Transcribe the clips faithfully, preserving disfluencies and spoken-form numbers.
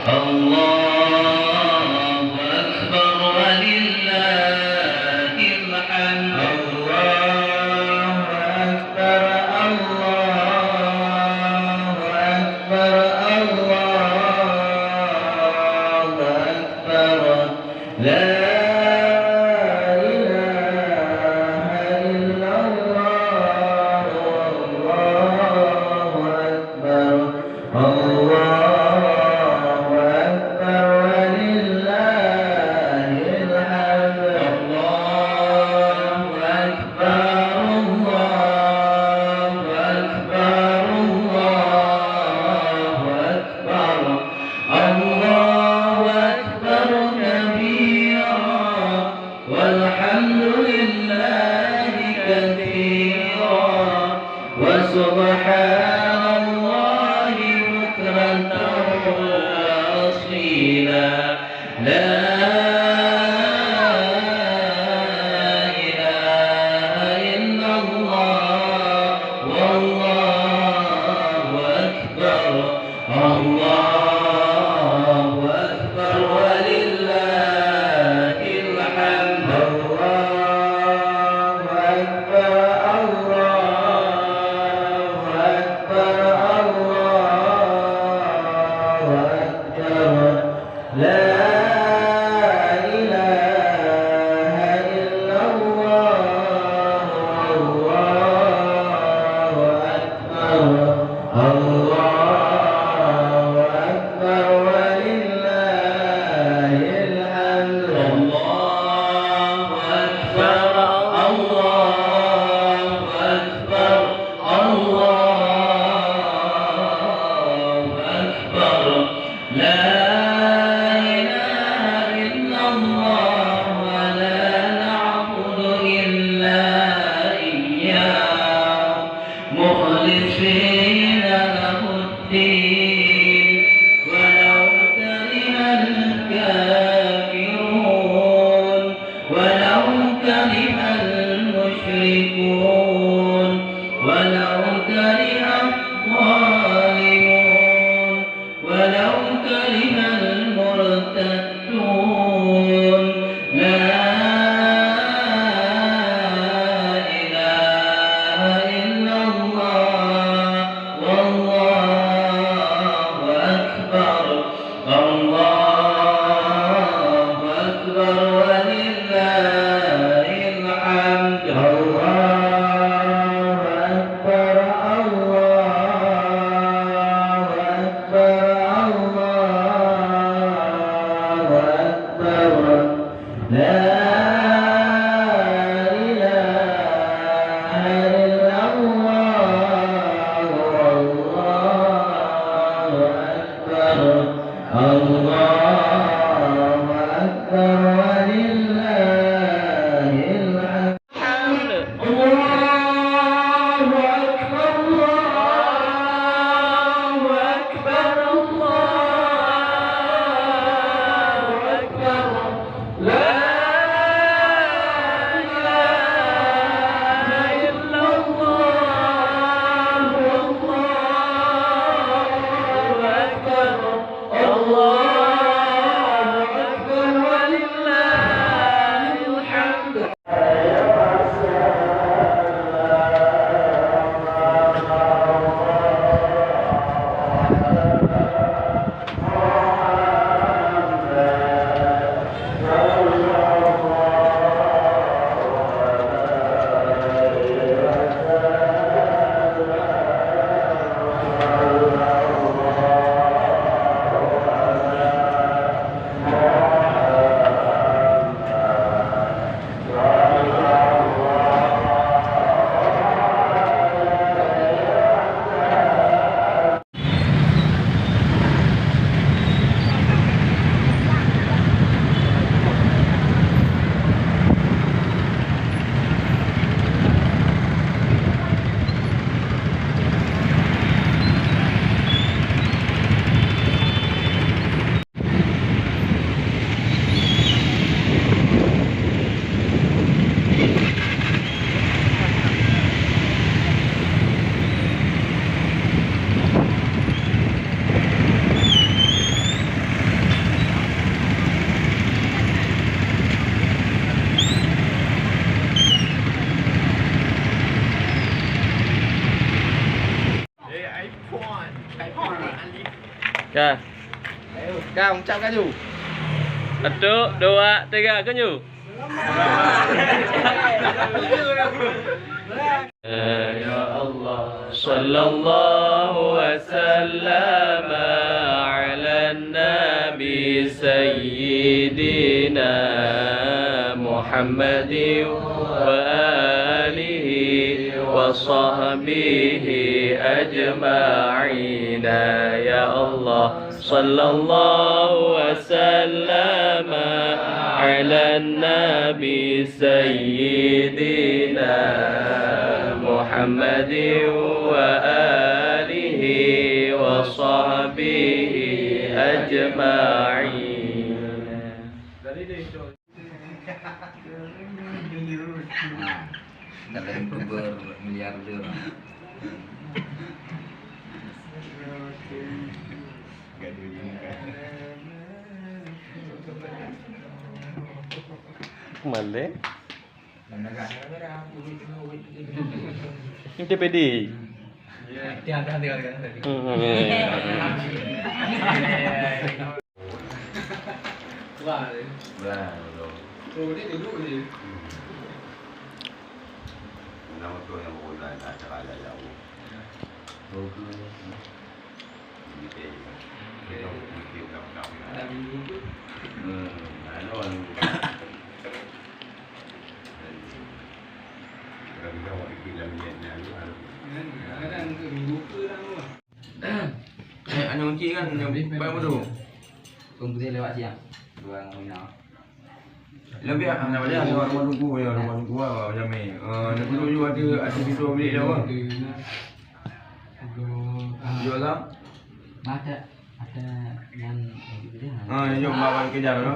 الله أكبر ولله الحمد. الله أكبر، الله أكبر، الله أكبر. لا إله إلا الله، والله أكبر. الله أكبر ولله الحمد. الله أكبر، الله أكبر، الله أكبر. الله أكبر كبيرا، والحمد لله كثيرا، وسبحان الله بكرة وأصيلا. لا إله إلا الله، والله أكبر. الله أكبر ولله الحمد. الله أكبر، الله أكبر، الله أكبر. لا إله إلا الله، الله أكبر. الله أكبر ولله الحمد. الله أكبر، الله أكبر، الله أكبر. لا إله إلا الله، ولا نعبد إلا إياه، مخلصين له الدين، ولو كره الكافرون، ولو كره المشركون، ولو كره الظالمون، ولو كره المرتدون. لا إله إلا الله، والله أكبر. الله أكبر ولله الحمد. الله أكبر، الله أكبر، الله أكبر. لا إله إلا الله، والله أكبر. الله أكبر ولله الحمد. الله أكبر، الله أكبر، الله أكبر. لا إله إلا الله، الله أكبر. الله أكبر ولله Ka, ucap laju. Satu, dua, tiga, kunyu. Ya Allah, sallallahu wasallam ala nabi sayyidina Muhammadin wa alihi wa sahbihi ajma'in. Ya Allah, sallallahu wasallam ala nabi sayyidina Muhammadin wa alihi wa sahbihi ajma'in. Nah, kata YouTuber miliarder. Maleh. Ini T P D. Hmm. Wah, betul. Nama tu yang berguna acara jauh. Aneuk kunci kan, yang paling bodoh. Tunggu dia lewat siang. Dua orang. Lebih ah, nak balik rumah tunggu ya, rumah tunggu ah, macam ni. Ah, nak duduk juga ada, ada pintu bilik dia apa? Jual lah. Ada, ada yang gitu dia. Ah, jom bawa kerja tu.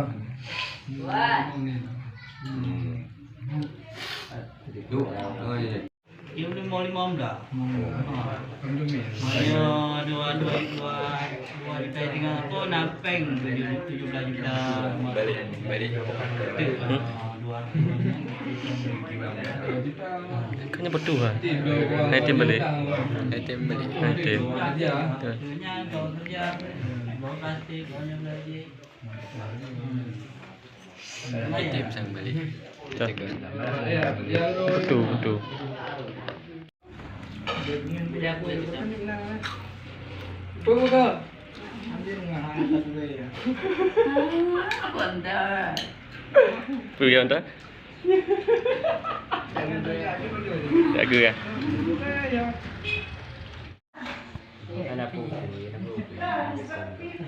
Hmm. Tu. Oh, iya. Dia boleh mau lima belas. Ayo, dua, dua, dua, dua juta tinggal apa? Napeng tujuh, tujuh belas juta. Balik, balik. Dua. Kan nyan beutôi lah. Hai tem balik. Hai tem balik. Hai tem. Betul. Kerja, kerja, bawa plastik, bawa yang belajar. Hai tem sang balik. Dah. Betul, betul. Pergi hantar. Jaga kan?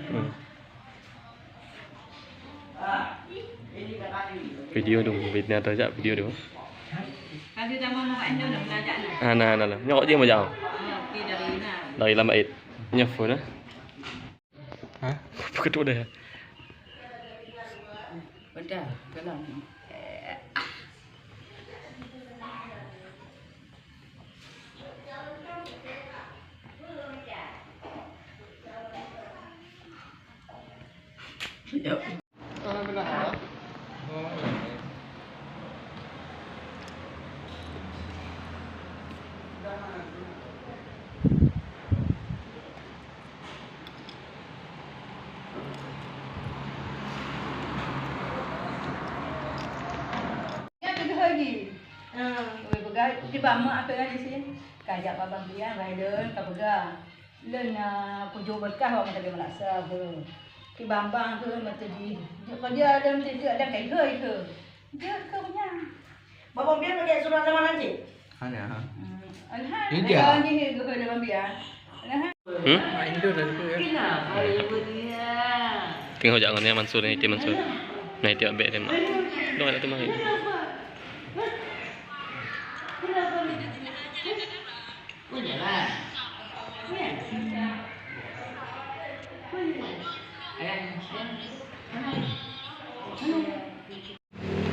Hmm. Video tu, video tu, jak video tu. Hana, hana lah. Nyok je mau jauh. Dari lambat it. Nyoh phone eh. Ha? Apa ketuk dah? Pedah, kelam. Nyan teugah lagi. Ah, weh, peugah, tiba mak apa lagi sih? Kajak babah dia, Biden, ka peugah. Lôn na kujok beureukat awak meusabe meulaksa keu. Kibang-bang keu meuteujih. Jeuet keu dia ada meuteujih, ada kai hôi keu. Jeuet keu nyan. Babah biar pakai surat lamaran cit? Hana, ha. Hmm, alhamdulillah. Ija. Lagi he geuhôi dalam biar. Alhamdulillah. Hmm? Mak Indu dah tu ya. Teungoh jak ngon Mansur ni, Iti Mansur. Nah, Iti ambek dia mak. Dong ada tu mari.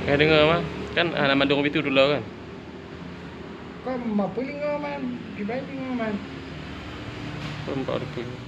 Ka deungoe mah, kan hana mandum bitu dulu kan? Kau mampu lingo man, kibai lingo man. Kau empat rupiah.